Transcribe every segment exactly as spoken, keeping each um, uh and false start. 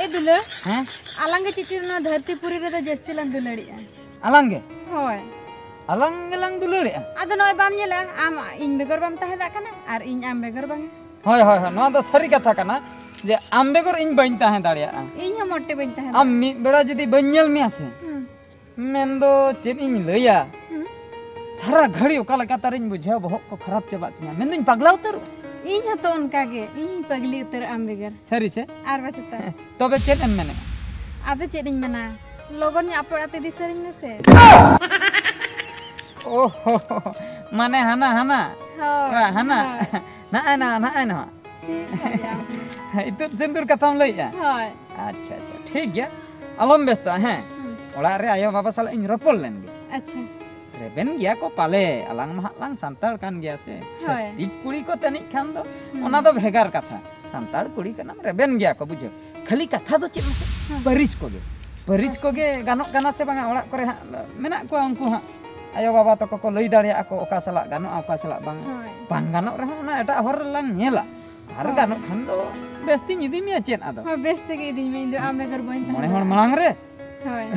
ᱮ ᱫᱩᱞᱟᱹᱲ, ᱦᱮᱸ? ᱟᱞᱟᱝ ᱜᱮ ᱪᱮᱫ ᱪᱚ ᱱᱚᱣᱟ ᱫᱷᱟᱹᱨᱛᱤ ᱯᱩᱨᱤ ᱨᱮᱫᱚ ᱡᱟᱹᱥᱛᱤ ᱞᱟᱝ ᱫᱩᱞᱟᱹᱲᱤᱜᱼᱟ᱾ ᱟᱞᱟᱝ ᱜᱮ? ᱦᱳᱭ᱾ ᱟᱞᱟᱝ ᱜᱮᱞᱟᱝ ᱫᱩᱞᱟᱹᱲᱮᱜᱼᱟ? ᱟᱫᱚ ᱱᱚᱜᱼᱚᱭ ᱵᱟᱢ ᱧᱮᱞᱟ, ᱟᱢ ᱤᱧ ᱵᱮᱜᱚᱨ ᱵᱟᱢ ᱛᱟᱦᱮᱸ ᱫᱟᱲᱮᱭᱟᱜ ᱠᱟᱱᱟ ᱟᱨ ᱤᱧ ᱟᱢ ᱵᱮᱜᱚᱨ ᱵᱟᱝ᱾ ᱦᱳᱭ, ᱦᱳᱭ, ᱦᱳᱭ, ᱱᱚᱣᱟ ᱫᱚ ᱥᱟᱹᱨᱤ ᱠᱟᱛᱷᱟ ᱠᱟᱱᱟ ᱡᱮ ᱟᱢ ᱵᱮᱜᱚᱨ ᱤᱧ ᱵᱟᱹᱧ ᱛᱟᱦᱮᱸ ᱫᱟᱲᱮᱭᱟᱜᱼᱟ᱾ ᱤᱧ ᱦᱚᱸ ᱢᱚᱴᱮ ᱵᱟᱹᱧ ᱛᱟᱦᱮᱸ ᱟᱢ ᱫᱟᱲᱮᱭᱟᱜᱼᱟ᱾ ᱢᱤᱫ ᱵᱮᱲᱟ ᱡᱩᱫᱤ ᱵᱟᱹᱧ ᱧᱮᱞ ᱢᱮᱭᱟ ᱥᱮ, ᱦᱩᱸ᱾ ᱢᱮᱱᱫᱚ ᱪᱮᱫ ᱤᱧ ᱞᱟᱹᱭᱟ, ᱦᱩᱸ᱾ ᱥᱟᱨᱟ ᱜᱷᱟᱹᱲᱤ ᱚᱠᱟ ᱞᱮᱠᱟ ᱛᱟᱨᱤᱧ ᱵᱩᱡᱷᱟᱹᱣᱟ, ᱵᱚᱦᱚᱜ ᱠᱚ ᱠᱷᱟᱨᱟᱯ ᱪᱟᱵᱟᱜ ᱛᱤᱧᱟ, ᱢᱮᱱᱫᱚᱧ ᱯᱟᱜᱽᱞᱟ ᱩᱛᱟᱹᱨᱚᱜᱼᱟ᱾ ᱤᱧ ᱦᱚᱸᱛᱚ ᱚᱱᱠᱟ ᱜᱮ, ᱤᱧ ᱦᱚᱸᱧ ᱯᱟᱜᱽᱞᱤ ᱩᱛᱟᱹᱨᱚᱜᱼᱟ ᱟᱢ ᱵᱮᱜᱚᱨ᱾ ᱥᱟᱹᱨᱤ ᱥᱮ? ᱟᱨ ᱵᱟᱪᱮᱛᱟ᱾ ᱛᱚᱵᱮ ᱪᱮᱫ ᱮᱢ ᱢᱮᱱᱮᱫᱼᱟ? ᱟᱫᱚ ᱪᱮᱫ ᱤᱧ ᱢᱮᱱᱟ, ᱞᱚᱜᱚᱱ ᱧᱚᱜ ᱟᱯᱮ ᱚᱲᱟᱜ ᱛᱮ ᱤᱫᱤ ᱥᱟᱹᱨᱤᱧ ᱢᱮᱥᱮ᱾ ᱳᱦᱳ, ᱢᱟᱱᱮ ᱦᱟᱱᱟ, ᱦᱟᱱᱟ᱾ ᱦᱳᱭ, ᱵᱟ, ᱦᱟᱱᱟ᱾ ᱦᱳᱭ᱾ ᱱᱟᱜᱼᱟᱭ ᱱᱟ, ᱱᱟᱜᱼᱟᱭ ᱱᱟ᱾ ᱪᱮᱫ ᱞᱟᱹᱭᱟ? ᱤᱛᱩᱫ ᱥᱤᱸᱫᱩᱨ ᱠᱟᱛᱷᱟᱢ ᱞᱟᱹᱭᱮᱜᱼᱟ? ᱦᱳᱭ᱾ ᱟᱪᱪᱷᱟ, ᱟᱪᱪᱷᱟ, ᱴᱷᱤᱠ ᱜᱮᱭᱟ, ᱟᱞᱚᱢ ᱵᱮᱥᱛᱚᱜᱼᱟ, ᱦᱮᱸ? ᱦᱩᱸ᱾ ᱚᱲᱟᱜ ᱨᱮ ᱟᱭᱳ ᱵᱟᱵᱟ ᱥᱟᱞᱟᱜ ᱤᱧ ᱨᱚᱯᱚᱲ ᱞᱮᱱ ᱜᱮ᱾ ᱟᱪᱪᱷᱟ᱾ ᱨᱮᱵᱮᱱ ᱜᱮᱭᱟ ᱠᱚ ᱯᱟᱞᱮ, ᱟᱞᱟᱝ ᱢᱟ ᱦᱟᱸᱜ ᱞᱟᱝ ᱥᱟᱱᱛᱟᱲ ᱠᱟᱱ ᱜᱮᱭᱟ ᱥᱮ᱾ ᱦᱳᱭ᱾ ᱪᱷᱟᱹᱛᱤᱠ ᱠᱩᱲᱤ ᱠᱚ ᱛᱟᱹᱱᱤᱡ ᱠᱷᱟᱱ ᱫᱚ ᱦᱩᱸ᱾ ᱚᱱᱟ ᱫᱚ ᱵᱷᱮᱜᱟᱨ ᱠᱟᱛᱷᱟ᱾ ᱥᱟᱱᱛᱟᱲ ᱠᱩᱲᱤ ᱠᱟᱱᱟᱢ, ᱨᱮᱵᱮᱱ ᱜᱮᱭᱟ ᱠᱚ, ᱵᱩᱡᱷᱟᱹᱣ᱾ ᱠᱷᱟᱹᱞᱤ ᱠᱟᱛᱷᱟ ᱫᱚ ᱪᱮᱫ ᱢᱟᱥᱮ? ᱦᱩᱸ᱾ ᱯᱟᱹᱨᱤᱥ ᱠᱚᱜᱮ᱾ ᱯᱟᱹᱨᱤᱥ ᱟᱪᱪᱷᱟ᱾ ᱠᱚᱜᱮ ᱜᱟᱱᱚᱜ ᱠᱟᱱᱟ ᱥᱮ ᱵᱟᱝᱟ, ᱚᱲᱟᱜ ᱠᱚᱨᱮ ᱦᱟᱸᱜ ᱢᱮᱱᱟᱜ ᱠᱚᱣᱟ ᱩᱱᱠᱩ ᱦᱟᱸᱜ᱾ ᱟᱭᱳ ᱵᱟᱵᱟ ᱛᱟᱠᱚ ᱠᱚ ᱞᱟᱹᱭ ᱫᱟᱲᱮᱭᱟᱜᱼᱟ ᱠᱚ ᱚᱠᱟ ᱥᱟᱞᱟᱜ ᱜᱟᱱᱚᱜᱼᱟ, ᱚᱠᱟ ᱥᱟᱞᱟᱜ ᱵᱟᱝᱟ᱾ ᱦᱳᱭ᱾ ᱵᱟᱝ ᱜᱟᱱᱚᱜ ᱨᱮᱦᱚᱸ ᱚᱱᱟ ᱮᱴᱟᱜ ᱦᱚᱨ ᱨᱮᱞᱟᱝ ᱧᱮᱞᱟ᱾ ᱟᱨ ᱦᱳᱭ᱾ ᱜᱟᱱᱚᱜ ᱠᱷᱟᱱ ᱫᱚ ᱵᱮᱥ ᱛᱤᱧ ᱤᱫᱤ ᱢᱮᱭᱟ, ᱪᱮᱫ ᱟᱫᱚ? ᱦᱳᱭ, ᱵᱮᱥ ᱛᱮᱜᱮ ᱤᱫᱤᱧ ᱢᱮ, ᱤᱧ ᱫᱚ ᱟᱢ ᱵᱮᱜᱚᱨ ᱵᱟᱹᱧ ᱛᱟᱦᱮᱸ ᱢᱚᱬᱮ ᱦᱚᱲ ᱫᱟᱲᱮᱭᱟᱜᱼᱟ᱾ ᱢᱟᱲᱟᱝ ᱨᱮ ᱦᱳᱭ᱾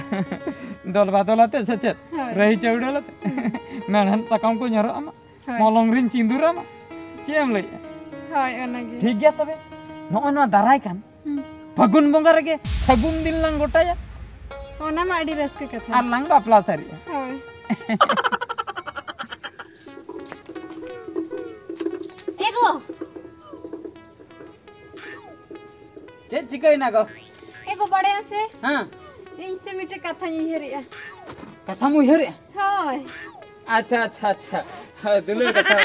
ᱫᱚᱞ ᱵᱟᱫᱚᱞ ᱟᱛᱮ ᱥᱮ ᱪᱮᱫ? ᱦᱳᱭ᱾ ᱨᱟᱹᱦᱤ ᱪᱟᱹᱣᱰᱟᱹᱞ ᱟᱛᱮ? ᱦᱩᱸ᱾ ᱢᱮᱬᱦᱮᱫ ᱥᱟᱠᱟᱢ ᱠᱚ ᱧᱚᱨᱚᱜ ᱟᱢᱟ᱾ ᱦᱳᱭ᱾ ᱢᱚᱞᱚᱝ ᱨᱤᱧ ᱥᱤᱸᱫᱩᱨ ᱟᱢᱟ᱾ ᱪᱮᱫ ᱮᱢ ᱞᱟᱹᱭᱮᱜᱼᱟ? ᱦᱳᱭ, ᱚᱱᱟᱜᱮ᱾ ᱴᱷᱤᱠ ᱜᱮᱭᱟ ᱛᱚᱵᱮ, ᱱᱚᱜᱼᱚᱭ ᱱᱚᱣᱟ ᱫᱟᱨᱟᱭ ᱠᱟᱱ ᱦᱩᱸ᱾ ᱯᱷᱟᱹᱜᱩᱱ ᱵᱚᱸᱜᱟ ᱨᱮᱜᱮ ᱥᱟᱹᱜᱩᱱ ᱫᱤᱱ ᱞᱟᱝ ᱜᱚᱴᱟᱭᱟ᱾ ᱚᱱᱟ ᱢᱟ ᱟᱹᱰᱤ ᱨᱟᱹᱥᱠᱟᱹ ᱠᱟᱛᱷᱟ᱾ ᱟᱨ ᱞᱟᱝ ᱵᱟᱯᱞᱟ ᱥᱟᱹᱨᱤᱜᱼᱟ᱾ ᱦᱳᱭ᱾ ᱮ ᱜᱚ! ᱪᱮᱫ ᱪᱤᱠᱟᱹᱭᱮᱱᱟ ᱜᱚ? ᱮ ᱜᱚ, ᱵᱟᱲᱟᱭᱟᱢ ᱥᱮ? ᱦᱮᱸ᱾ ᱤᱧ ᱥᱮ ᱢᱤᱫᱴᱮᱡ ᱠᱟᱛᱷᱟᱧ ᱩᱭᱦᱟᱹᱨᱮᱜᱼᱟ᱾ ᱠᱟᱛᱷᱟᱢ ᱩᱭᱦᱟᱹᱨᱮᱜᱼᱟ? ᱦᱳᱭ᱾ ᱟᱪᱪᱷᱟ, ᱟᱪᱪᱷᱟ, ᱟᱪᱪᱷᱟ᱾ ᱦᱳᱭ, ᱫᱩᱞᱟᱹᱲ ᱠᱟᱛᱷᱟ᱾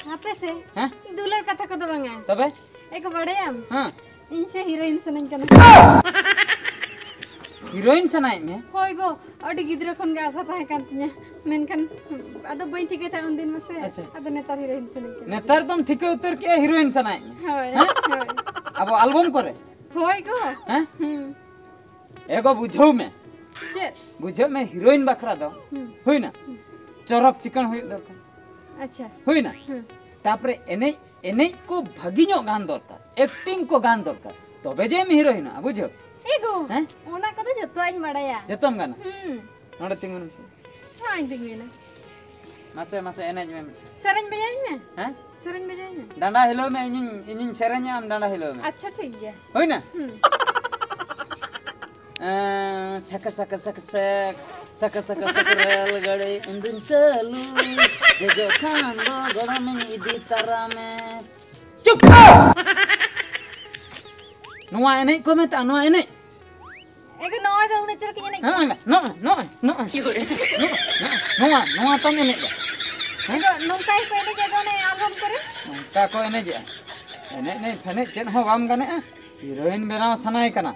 ᱦᱟᱯᱮ ᱥᱮ᱾ ᱦᱮᱸ? ᱫᱩᱞᱟᱹᱲ ᱠᱟᱛᱷᱟ ᱠᱚᱫᱚ ᱵᱟᱝᱟ᱾ ᱛᱚᱵᱮ? ᱮ ᱜᱚ, ᱵᱟᱲᱟᱭᱟᱢ? ᱦᱮᱸ᱾ ᱤᱧ ᱥᱮ ᱦᱤᱨᱳᱭᱤᱱ ᱥᱟᱱᱟᱧ ᱠᱟᱱᱟ᱾ ᱦᱤᱨᱳᱭᱤᱱ ᱥᱟᱱᱟᱭᱮᱫ ᱢᱮᱭᱟ? ᱦᱳᱭ ᱜᱚ, ᱟᱹᱰᱤ ᱜᱤᱫᱽᱨᱟᱹ ᱠᱷᱚᱱ ᱜᱮ ᱟᱥᱟ ᱛᱟᱦᱮᱸ ᱠᱟᱱ ᱛᱤᱧᱟᱹ, ᱢᱮᱱᱠᱷᱟᱱ ᱟᱫᱚ ᱵᱟᱹᱧ ᱴᱷᱤᱠᱟᱹᱭ ᱛᱟᱦᱮᱸᱫ ᱩᱱᱫᱤᱱ ᱢᱟᱥᱮ᱾ ᱟᱪᱪᱷᱟ᱾ ᱟᱫᱚ ᱱᱮᱛᱟᱨ ᱦᱤᱨᱳᱭᱤᱱ ᱥᱟᱱᱟᱧ ᱠᱟᱱᱟ᱾ ᱱᱮᱛᱟᱨ ᱫᱚᱢ ᱴᱷᱤᱠᱟᱹ ᱩᱛᱟᱹᱨ ᱠᱮᱜᱼᱟ ᱦᱤᱨᱳᱭᱤᱱ ᱥᱟᱱᱟᱭᱮᱫ ᱢᱮᱭᱟ? ᱦᱳᱭ, ᱦᱮᱸ? ᱦᱳᱭ᱾ ᱟᱵᱚ ᱟᱞᱵᱚᱢ ᱠᱚᱨᱮ? ᱦᱳᱭ ᱜᱚ᱾ ᱦᱮᱸ? ᱦᱩᱸ᱾ ᱮ ᱜᱚ, ᱵᱩᱡᱷᱟᱹᱣ ᱢᱮ᱾ ᱪᱮᱫ? ᱵᱩᱡᱷᱟᱹᱣ ᱢᱮ, ᱦᱤᱨᱳᱭᱤᱱ ᱵᱟᱠᱷᱨᱟ ᱫᱚ ᱦᱩᱸ᱾ ᱦᱩᱭᱱᱟ? ᱦᱩᱸ᱾ ᱪᱚᱨᱚᱠ ᱪᱤᱠᱟᱹᱬ ᱦᱩᱭᱩᱜ ᱫᱚᱨᱠᱟᱨ᱾ ᱟᱪᱪᱷᱟ᱾ ᱦᱩᱭᱱᱟ? ᱦᱩᱸ᱾ ᱛᱟᱯᱚᱨᱮ ᱮᱱᱮᱡ, ᱮᱱᱮᱡ ᱠᱚ ᱵᱷᱟᱹᱜᱤ ᱧᱚᱜ ᱜᱟᱱ ᱫᱚᱨᱠᱟᱨ, ᱮᱠᱴᱤᱝ ᱠᱚ ᱜᱟᱱ ᱫᱚᱨᱠᱟᱨ, ᱛᱚᱵᱮ ᱡᱮᱢ ᱦᱤᱨᱳᱭᱤᱱᱚᱜᱼᱟ, ᱵᱩᱡᱷᱟᱹᱣ? ᱮ ᱜᱳ, ᱦᱮᱸ? ᱚᱱᱟ ᱠᱚᱫᱚ ᱡᱚᱛᱚᱣᱟᱜ ᱤᱧ ᱵᱟᱲᱟᱭᱟ᱾ ᱡᱚᱛᱚᱢ ᱜᱟᱱᱟ? ᱦᱩᱸ᱾ ᱱᱚᱰᱮ ᱛᱤᱸᱜᱩᱱ ᱢᱮᱥᱮ᱾ ᱱᱚᱣᱟᱧ ᱛᱤᱸᱜᱩᱭᱮᱱᱟ᱾ ᱢᱟᱥᱮ, ᱢᱟᱥᱮ ᱮᱱᱮᱡ ᱢᱮ ᱢᱤᱫᱴᱮᱱ᱾ ᱥᱮᱨᱮᱧ ᱵᱟᱡᱟᱣᱤᱧ ᱢᱮ᱾ ᱦᱮᱸ? ᱥᱮᱨᱮᱧ ᱵᱟᱡᱟᱣᱤᱧ ᱢᱮ᱾ ᱰᱟᱸᱰᱟ ᱦᱤᱞᱟᱹᱣ ᱢᱮ, ᱤᱧᱤᱧ, ᱤᱧᱤᱧ ᱥᱮᱨᱮᱧᱟ, ᱟᱢ ᱰᱟᱸᱰᱟ ᱦᱤᱞᱟᱹᱣ ᱢᱮ᱾ ᱟᱪᱪᱷᱟ, ᱴᱷᱤᱠ ᱜᱮᱭᱟ᱾ ᱦᱩᱭᱱᱟ? ᱦᱩᱸ᱾ ᱮᱸ, ᱥᱟᱠᱟ, ᱥᱟᱠᱟ, ᱥᱟᱠᱟ, ᱥᱮᱠ, ᱥᱟᱠᱟ, ᱥᱟᱠᱟ, ᱥᱟᱠᱟ, ᱨᱮᱞ ᱜᱟᱹᱰᱤ, ᱤᱧ ᱫᱩᱧ ᱪᱟᱹᱞᱩ, ᱫᱮᱡᱚᱜ ᱠᱷᱟᱱ ᱫᱚ ᱜᱚᱲᱚᱢᱤᱧ ᱤᱫᱤ ᱛᱟᱨᱟ ᱢᱮ᱾ ᱪᱩᱯ! ᱱᱚᱣᱟ ᱮᱱᱮᱡ ᱠᱚ ᱢᱮᱛᱟᱜᱼᱟ, ᱱᱚᱣᱟ ᱮᱱᱮᱡ᱾ ᱮᱱᱠᱷᱟᱱ ᱱᱚᱜᱼᱚᱭ ᱫᱚ ᱩᱱᱟᱹᱜ ᱪᱚᱨᱚᱠᱤᱧ ᱮᱱᱮᱡ ᱦᱮᱸ, ᱠᱟᱱᱟ᱾ ᱵᱟᱝᱟ, ᱱᱚᱜᱼᱚᱭ, ᱱᱚᱜᱼᱚᱭ, ᱱᱚᱜᱼᱚᱭ, ᱱᱚᱜᱼᱚᱭ, ᱱᱚᱣᱟ, ᱱᱚᱣᱟ ᱛᱟᱢ ᱮᱱᱮᱡ ᱫᱚ᱾ ᱦᱮᱸ? ᱟᱫᱚ ᱱᱚᱝᱠᱟ ᱜᱮᱠᱚ ᱮᱱᱮᱡᱟ ᱟᱫᱚ ᱚᱱᱮ ᱟᱞᱵᱟᱢ ᱠᱚᱨᱮ᱾ ᱱᱚᱝᱠᱟ ᱠᱚ ᱮᱱᱮᱡᱮᱜᱼᱟ᱾ ᱮᱱᱮᱡ, ᱮᱱᱮᱡ, ᱯᱷᱮᱱᱮᱡ ᱪᱮᱫ ᱦᱚᱸ ᱵᱟᱢ ᱜᱟᱱᱮᱜᱼᱟ᱾ ᱦᱤᱨᱳᱭᱤᱱ ᱵᱮᱱᱟᱣ ᱥᱟᱱᱟᱭᱮ ᱠᱟᱱᱟ᱾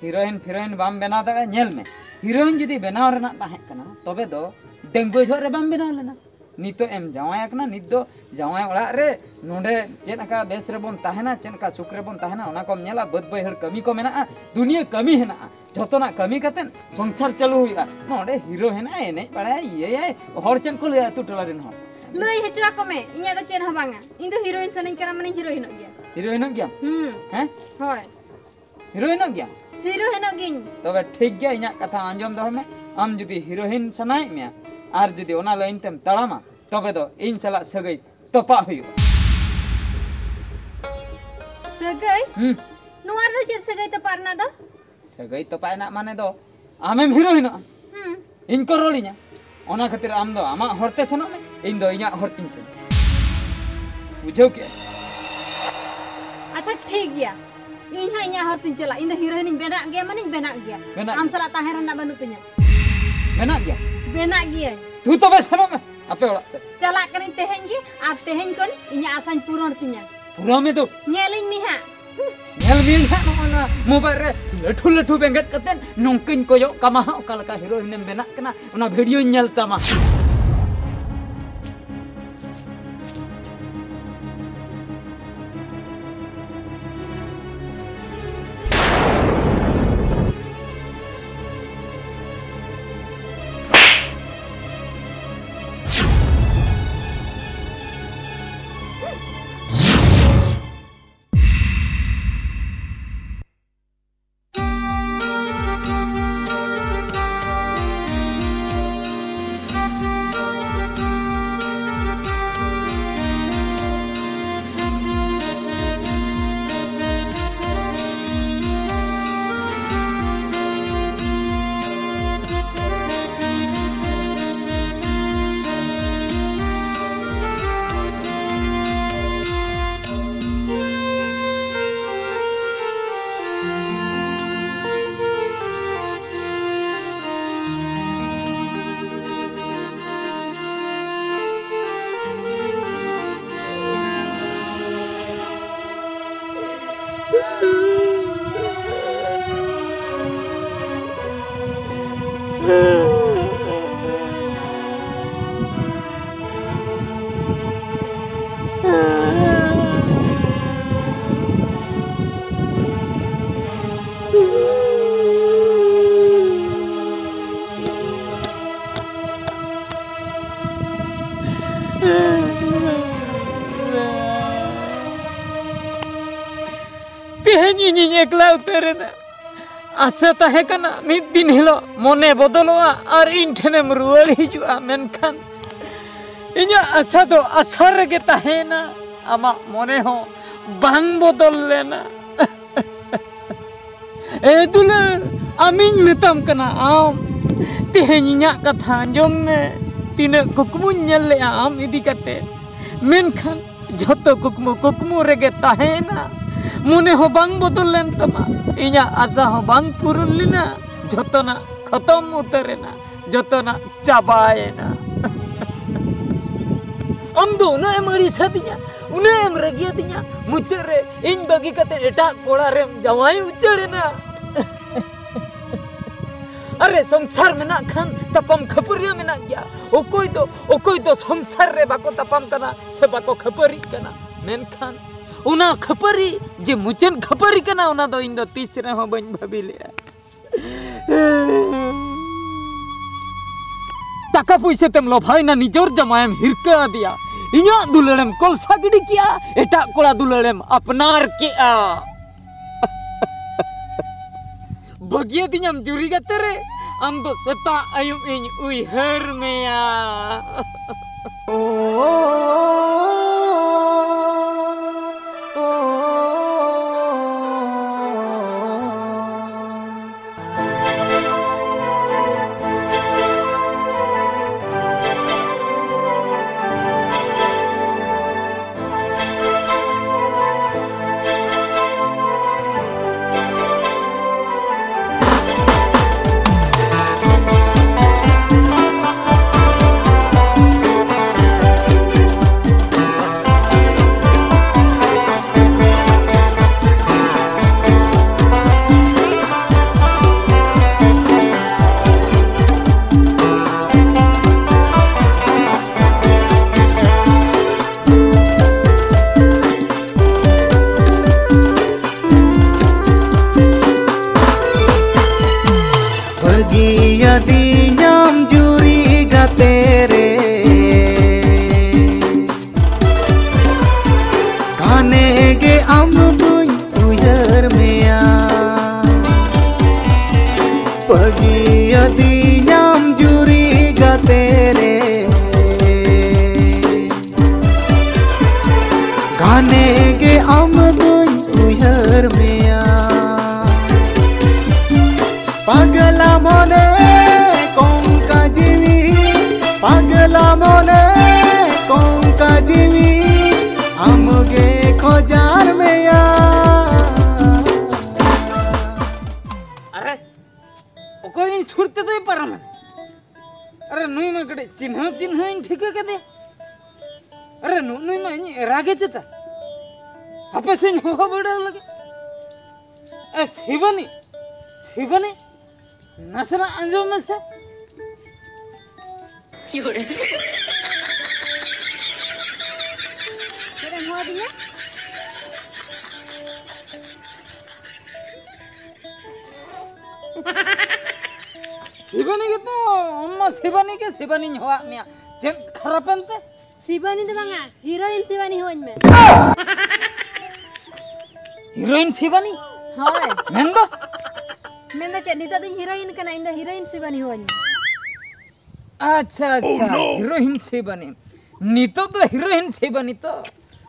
ᱦᱤᱨᱳᱭᱤᱱ ᱯᱷᱤᱨᱳᱭᱤᱱ ᱵᱟᱢ ᱵᱮᱱᱟᱣ ᱫᱟᱲᱮᱭᱟᱜᱼᱟ᱾ ᱧᱮᱞ ᱢᱮ, ᱦᱤᱨᱳᱭᱤᱱ ᱡᱩᱫᱤ ᱵᱮᱱᱟᱣ ᱨᱮᱱᱟᱜ ᱛᱟᱦᱮᱸ ᱠᱟᱱᱟ, ᱛᱚᱵᱮ ᱫᱚ ᱰᱟᱺᱜᱩᱣᱟᱹ ᱡᱚᱦᱚᱜ ᱨᱮ ᱵᱟᱢ ᱵᱮᱱᱟᱣ ᱞᱮᱱᱟ᱾ ᱱᱤᱛᱚᱜ ᱮᱢ ᱡᱟᱶᱟᱭ ᱟᱠᱟᱱᱟ, ᱱᱤᱛ ᱫᱚ ᱡᱟᱶᱟᱭ ᱚᱲᱟᱜ ᱨᱮ ᱱᱚᱰᱮ ᱪᱮᱫ ᱞᱮᱠᱟ ᱵᱮᱥ ᱨᱮᱵᱚᱱ ᱛᱟᱦᱮᱱᱟ, ᱪᱮᱫ ᱞᱮᱠᱟ ᱥᱩᱠ ᱨᱮᱵᱚᱱ ᱛᱟᱦᱮᱱᱟ, ᱚᱱᱟ ᱠᱚᱢ ᱧᱮᱞᱟ᱾ ᱵᱟᱹᱫᱽ ᱵᱟᱹᱭᱦᱟᱹᱲ ᱠᱟᱹᱢᱤ ᱠᱚ ᱢᱮᱱᱟᱜᱼᱟ, ᱫᱩᱱᱤᱭᱟᱹ ᱠᱟᱹᱢᱤ ᱦᱮᱱᱟᱜᱼᱟ, ᱡᱷᱚᱛᱚᱱᱟᱜ ᱠᱟᱹᱢᱤ ᱠᱟᱛᱮᱫ ᱥᱚᱝᱥᱟᱨ ᱪᱟᱹᱞᱩ ᱦᱩᱭᱩᱜᱼᱟ᱾ ᱱᱚᱰᱮ ᱦᱤᱨᱳ ᱦᱮᱱᱟᱜᱼᱟᱭ, ᱮᱱᱮᱡ ᱵᱟᱲᱟᱭᱟᱭ, ᱤᱭᱟᱹᱭᱟᱭ, ᱦᱚᱲ ᱪᱮᱫ ᱠᱚ ᱞᱟᱹᱭᱟ ᱟᱹᱛᱩ ᱴᱚᱞᱟ ᱨᱮᱱ ᱦᱚᱲ? ᱞᱟᱹᱭ ᱦᱚᱪᱚ ᱟᱠᱚ ᱢᱮ, ᱤᱧᱟᱹᱜ ᱫᱚ ᱪᱮᱫ ᱦᱚᱸ ᱵᱟᱝᱟ᱾ ᱤᱧ ᱫᱚ ᱦᱤᱨᱳᱭᱤᱱ ᱥᱟᱱᱟᱧ ᱠᱟᱱᱟ, ᱢᱟᱱᱮᱧ ᱦᱤᱨᱳᱭᱤᱱᱚᱜ ᱜᱮᱭᱟ᱾ ᱦᱤᱨᱳᱭᱤᱱᱚᱜ ᱜᱮᱭᱟᱢ? ᱦᱩᱸ᱾ ᱦᱮᱸ? ᱦᱳᱭ᱾ ᱦᱤᱨᱳᱭᱤᱱᱚᱜ ᱜᱮᱭᱟᱢ? ᱦᱤᱨᱳᱭᱤᱱᱚᱜ ᱜᱤᱧ᱾ ᱛᱚᱵᱮ ᱴᱷᱤᱠ ᱜᱮᱭᱟ, ᱤᱧᱟᱹᱜ ᱠᱟᱛᱷᱟ ᱟᱸᱡᱚᱢ ᱫᱚᱦᱚᱭ ᱢᱮ᱾ ᱟᱢ ᱡᱩᱫᱤ ᱦᱤᱨᱳᱭᱤᱱ ᱥᱟᱱᱟᱭᱮᱫ ᱢᱮᱭᱟ ᱟᱨ ᱡᱩᱫᱤ ᱚᱱᱟ ᱞᱟᱭᱤᱱ ᱛᱮᱢ ᱛᱟᱲᱟᱢᱟ, ᱛᱚᱵᱮ ᱫᱚ ᱤᱧ ᱥᱟᱞᱟᱜ ᱥᱟᱹᱜᱟᱹᱭ ᱛᱚᱯᱟᱜ ᱦᱩᱭᱩᱜᱼᱟ᱾ ᱥᱟᱹᱜᱟᱹᱭ? ᱦᱩᱸ᱾ ᱱᱚᱣᱟ ᱨᱮᱫᱚ ᱪᱮᱫ ᱥᱟᱹᱜᱟᱹᱭ ᱛᱚᱯᱟᱜ ᱨᱮᱱᱟᱜ ᱫᱚ? ᱥᱟᱹᱜᱟᱹᱭ ᱛᱚᱯᱟᱜ ᱨᱮᱱᱟᱜ ᱢᱟᱱᱮ ᱫᱚ ᱟᱢᱮᱢ ᱦᱤᱨᱳᱭᱤᱱᱚᱜᱼᱟ᱾ ᱦᱩᱸ᱾ ᱤᱧ ᱠᱚ ᱨᱚᱲᱤᱧᱟ᱾ ᱚᱱᱟ ᱠᱷᱟᱹᱛᱤᱨ ᱟᱢ ᱫᱚ ᱟᱢᱟᱜ ᱦᱚᱨ ᱛᱮ ᱥᱮᱱᱚᱜ ᱢᱮ, ᱤᱧ ᱫᱚ ᱤᱧᱟᱹᱜ ᱦᱚᱨ ᱛᱤᱧ ᱥᱮᱱᱚᱜᱼᱟ᱾ ᱵᱩᱡᱷᱟᱹᱣ ᱠᱮᱜᱼᱟ? ᱟᱪᱪᱷᱟ, ᱴᱷᱤᱠ ᱜᱮᱭᱟ᱾ ᱤᱧ ᱦᱚᱸ ᱤᱧᱟᱹᱜ ᱦᱚᱨ ᱛᱤᱧ ᱪᱟᱞᱟᱜᱼᱟ᱾ ᱤᱧ ᱫᱚ ᱦᱤᱨᱳᱭᱤᱱᱤᱧ ᱵᱮᱱᱟᱜ ᱜᱮᱭᱟ, ᱢᱟᱱᱮᱧ ᱵᱮᱱᱟᱜ ᱜᱮᱭᱟ᱾ ᱵᱮᱱᱟᱜ ᱟᱢ ᱜᱮᱭᱟ᱾ ᱥᱟᱞᱟᱜ ᱛᱟᱦᱮᱸ ᱨᱮᱱᱟᱜ ᱵᱟᱹᱱᱩᱜ ᱛᱤᱧᱟ᱾ ᱵᱮᱱᱟᱜ ᱜᱮᱭᱟ᱾ ᱵᱮᱱᱟᱜ ᱜᱤᱭᱟᱹᱧ᱾ ᱛᱩ ᱛᱚᱵᱮ ᱥᱮᱱᱚᱜ ᱢᱮ ᱟᱯᱮ ᱚᱲᱟᱜ ᱛᱮ᱾ ᱪᱟᱞᱟᱜ ᱠᱟᱹᱱᱟᱹᱧ ᱛᱮᱦᱮᱧ ᱜᱮ, ᱟᱨ ᱛᱮᱦᱮᱧ ᱠᱷᱚᱱ ᱤᱧᱟᱹᱜ ᱟᱥᱟᱧ ᱯᱩᱨᱚᱱ ᱛᱤᱧᱟ᱾ ᱯᱩᱨᱟᱹᱣ ᱢᱮ ᱫᱩ᱾ ᱧᱮᱞᱤᱧ ᱢᱮ ᱦᱟᱸᱜ᱾ ᱧᱮᱞ ᱢᱮᱭᱟᱹᱧ ᱦᱟᱸᱜ ᱱᱚᱜᱼᱚ ᱱᱟ ᱢᱳᱵᱟᱭᱤᱞ ᱨᱮ ᱞᱟᱹᱴᱷᱩ ᱞᱟᱹᱴᱷᱩ ᱵᱮᱸᱜᱮᱫ ᱠᱟᱛᱮᱫ ᱱᱚᱝᱠᱟᱧ ᱠᱚᱭᱚᱜ ᱠᱟᱢᱟ ᱦᱟᱸᱜ, ᱚᱠᱟ ᱞᱮᱠᱟ ᱦᱤᱨᱳᱭᱤᱱᱮᱢ ᱵᱮᱱᱟᱜ ᱠᱟᱱᱟ, ᱚᱱᱟ ᱵᱷᱤᱰᱤᱭᱳᱧ ᱧᱮᱞ ᱛᱟᱢᱟ᱾ ᱛᱮᱦᱮᱧ ᱤᱧᱤᱧ ᱮᱠᱞᱟ ᱩᱛᱟᱹᱨ ᱮᱱᱟ᱾ ᱟᱥᱟ ᱛᱟᱦᱮᱸ ᱠᱟᱱᱟ ᱢᱤᱫ ᱫᱤᱱ ᱦᱤᱞᱳᱜ ᱢᱚᱱᱮ ᱵᱚᱫᱚᱞᱚᱜᱼᱟ ᱟᱨ ᱤᱧ ᱴᱷᱮᱱᱮᱢ ᱨᱩᱣᱟᱹᱲ ᱦᱤᱡᱩᱜᱼᱟ, ᱢᱮᱱᱠᱷᱟᱱ ᱤᱧᱟᱹᱜ ᱟᱥᱟ ᱫᱚ ᱟᱥᱟ ᱨᱮᱜᱮ ᱛᱟᱦᱮᱸᱭᱮᱱᱟ᱾ ᱟᱢᱟᱜ ᱢᱚᱱᱮ ᱦᱚᱸ ᱵᱟᱝ ᱵᱚᱫᱚᱞ ᱞᱮᱱᱟ᱾ ᱮ ᱫᱩᱞᱟᱹᱲ, ᱟᱢᱤᱧ ᱢᱮᱛᱟᱢ ᱠᱟᱱᱟ, ᱟᱢ ᱛᱮᱦᱮᱧ ᱤᱧᱟᱹᱜ ᱠᱟᱛᱷᱟ ᱟᱸᱡᱚᱢ ᱢᱮ᱾ ᱛᱤᱱᱟᱹᱜ ᱠᱩᱠᱢᱩᱧ ᱧᱮᱞ ᱞᱮᱜᱼᱟ ᱟᱢ ᱤᱫᱤ ᱠᱟᱛᱮ, ᱢᱮᱱᱠᱷᱟᱱ ᱡᱷᱚᱛᱚ ᱠᱩᱠᱢᱩ ᱠᱩᱠᱢᱩ ᱨᱮᱜᱮ ᱛᱟᱦᱮᱸᱭᱮᱱᱟ᱾ ᱢᱚᱱᱮ ᱦᱚᱸ ᱵᱟᱝ ᱵᱚᱫᱚᱞ ᱞᱮᱱ ᱛᱟᱢᱟ, ᱤᱧᱟᱹᱜ ᱟᱥᱟ ᱦᱚᱸ ᱵᱟᱝ ᱯᱩᱨᱩᱱ ᱞᱮᱱᱟ, ᱡᱷᱚᱛᱚᱱᱟᱜ ᱠᱷᱚᱛᱚᱢ ᱩᱛᱟᱹᱨ ᱮᱱᱟ, ᱡᱷᱚᱛᱚᱱᱟᱜ ᱪᱟᱵᱟᱭᱮᱱᱟ᱾ ᱟᱢ ᱫᱚ ᱩᱱᱟᱹᱜ ᱮᱢ ᱟᱹᱲᱤᱥ ᱟᱹᱫᱤᱧᱟ, ᱩᱱᱟᱹᱜ ᱮᱢ ᱨᱟᱹᱜᱤ ᱟᱹᱫᱤᱧᱟ, ᱢᱩᱪᱟᱹᱫ ᱨᱮ ᱤᱧ ᱵᱟᱹᱜᱤ ᱠᱟᱛᱮ ᱮᱴᱟᱜ ᱠᱚᱲᱟ ᱨᱮᱢ ᱡᱟᱶᱟᱭ ᱩᱪᱟᱹᱲ ᱮᱱᱟ᱾ ᱟᱨᱮ, ᱥᱚᱝᱥᱟᱨ ᱢᱮᱱᱟᱜ ᱠᱷᱟᱱ ᱛᱟᱯᱟᱢ ᱠᱷᱟᱹᱯᱟᱹᱨᱤ ᱦᱚᱸ ᱢᱮᱱᱟᱜ ᱜᱮᱭᱟ᱾ ᱚᱠᱚᱭ ᱫᱚ, ᱚᱠᱚᱭ ᱫᱚ ᱥᱚᱝᱥᱟᱨ ᱨᱮ ᱵᱟᱠᱚ ᱛᱟᱯᱟᱢ ᱠᱟᱱᱟ ᱥᱮ ᱵᱟᱠᱚ ᱠᱷᱟᱹᱯᱟᱹᱨᱤᱜ ᱠᱟᱱᱟ, ᱢᱮᱱᱠᱷᱟᱱ ᱚᱱᱟ ᱠᱷᱟᱹᱯᱟᱹᱨᱤ ᱡᱮ ᱢᱩᱪᱟᱹᱫ ᱠᱷᱟᱹᱯᱟᱹᱨᱤ ᱠᱟᱱᱟ, ᱚᱱᱟ ᱫᱚ ᱤᱧ ᱫᱚ ᱛᱤᱥ ᱨᱮᱦᱚᱸ ᱵᱟᱹᱧ ᱵᱷᱟᱹᱵᱤ ᱞᱮᱜᱼᱟ᱾ ᱴᱟᱠᱟ ᱯᱩᱭᱥᱟᱹ ᱛᱮᱢ ᱞᱚᱵᱷᱟᱣᱮᱱᱟ, ᱱᱤᱡᱚᱨ ᱡᱟᱢᱟᱭᱮᱢ ᱦᱤᱨᱠᱟᱹ ᱟᱫᱮᱭᱟ, ᱤᱧᱟᱹᱜ ᱫᱩᱞᱟᱹᱲᱮᱢ ᱠᱚᱞᱥᱟ ᱜᱤᱰᱤ ᱠᱮᱜᱼᱟ, ᱮᱴᱟᱜ ᱠᱚᱲᱟ ᱫᱩᱞᱟᱹᱲᱮᱢ ᱟᱯᱱᱟᱨ ᱠᱮᱜᱼᱟ᱾ ᱵᱟᱹᱜᱤᱭᱟᱹᱫᱤᱧᱟᱢ ᱡᱩᱨᱤ ᱜᱟᱛᱮ ᱨᱮ, ᱟᱢ ᱫᱚ ᱥᱮᱛᱟᱜ ᱟᱹᱭᱩᱵ ᱤᱧ ᱩᱭᱦᱟᱹᱨ ᱢᱮᱭᱟ᱾ ᱫᱩᱧ ᱩᱭᱦᱟᱹᱨ ᱢᱮᱭᱟ᱾ ᱯᱟᱜᱽᱞᱟ ᱢᱚᱱᱮ ᱠᱚᱝᱠᱟ ᱡᱤᱣᱤ, ᱯᱟᱜᱽᱞᱟ ᱢᱚᱱᱮ ᱠᱚᱝᱠᱟ ᱡᱤᱣᱤ, ᱟᱢᱜᱮ ᱠᱷᱚᱡᱟᱨ ᱢᱮᱭᱟ᱾ ᱟᱨᱮ, ᱚᱠᱚᱭ ᱤᱧ ᱥᱩᱨ ᱛᱮᱫᱚᱭ ᱯᱟᱨᱚᱢᱟ? ᱟᱨᱮ, ᱱᱩᱭ ᱢᱟ ᱠᱟᱹᱴᱤᱡ ᱪᱤᱱᱦᱟᱹ ᱪᱤᱱᱦᱟᱹᱧ ᱴᱷᱤᱠᱟᱹ ᱠᱮᱫᱮ᱾ ᱟᱨᱮ, ᱱᱩ-, ᱱᱩᱭ ᱢᱟ ᱤᱧ ᱮᱨᱟ ᱜᱮ ᱪᱮᱛᱟ᱾ ᱦᱟᱯᱮ ᱥᱮᱧ ᱦᱚᱦᱚ ᱵᱤᱰᱟᱹᱣ ᱞᱮᱜᱮ᱾ ᱮ, ᱥᱤᱵᱟᱱᱤ, ᱥᱤᱵᱟᱱᱤ, ᱱᱟᱥᱮᱱᱟᱜ ᱟᱸᱡᱚᱢ ᱢᱮᱥᱮ᱾ ᱪᱮᱫ ᱮᱢ ᱦᱚᱦᱚ ᱟᱹᱫᱤᱧᱟ? ᱥᱤᱵᱟᱱᱤ ᱜᱮᱛᱚ, ᱟᱢ ᱢᱟ ᱥᱤᱵᱟᱱᱤ ᱜᱮ, ᱥᱤᱵᱟᱱᱤᱧ ᱦᱚᱦᱚᱣᱟᱜ ᱢᱮᱭᱟ᱾ ᱪᱮᱫ ᱠᱷᱟᱨᱟᱯᱮᱱ ᱛᱮ? ᱥᱤᱵᱟᱱᱤ ᱫᱚ ᱵᱟᱝᱟ, ᱦᱤᱨᱳᱭᱤᱱ ᱥᱤᱵᱟᱱᱤ ᱦᱚᱦᱚᱧ ᱢᱮ᱾ ᱦᱤᱨᱳᱭᱤᱱ ᱥᱤᱵᱟᱱᱤ? ᱦᱳᱭ᱾ ᱢᱮᱱᱫᱚ? ᱢᱮᱱᱫᱚ ᱪᱮᱫ, ᱱᱤᱛᱚᱜ ᱫᱚᱧ ᱦᱤᱨᱳᱭᱤᱱ ᱠᱟᱱᱟ, ᱤᱧ ᱫᱚ ᱦᱤᱨᱳᱭᱤᱱ ᱥᱤᱵᱟᱱᱤ ᱦᱚᱦᱚᱧ ᱢᱮ᱾ ᱟᱪᱪᱷᱟ, ᱟᱪᱪᱷᱟ, ᱦᱤᱨᱳᱭᱤᱱ ᱥᱤᱵᱟᱱᱤ᱾ ᱱᱤᱛᱚᱜ ᱫᱚ ᱦᱤᱨᱳᱭᱤᱱ ᱥᱤᱵᱟᱱᱤ ᱛᱚ?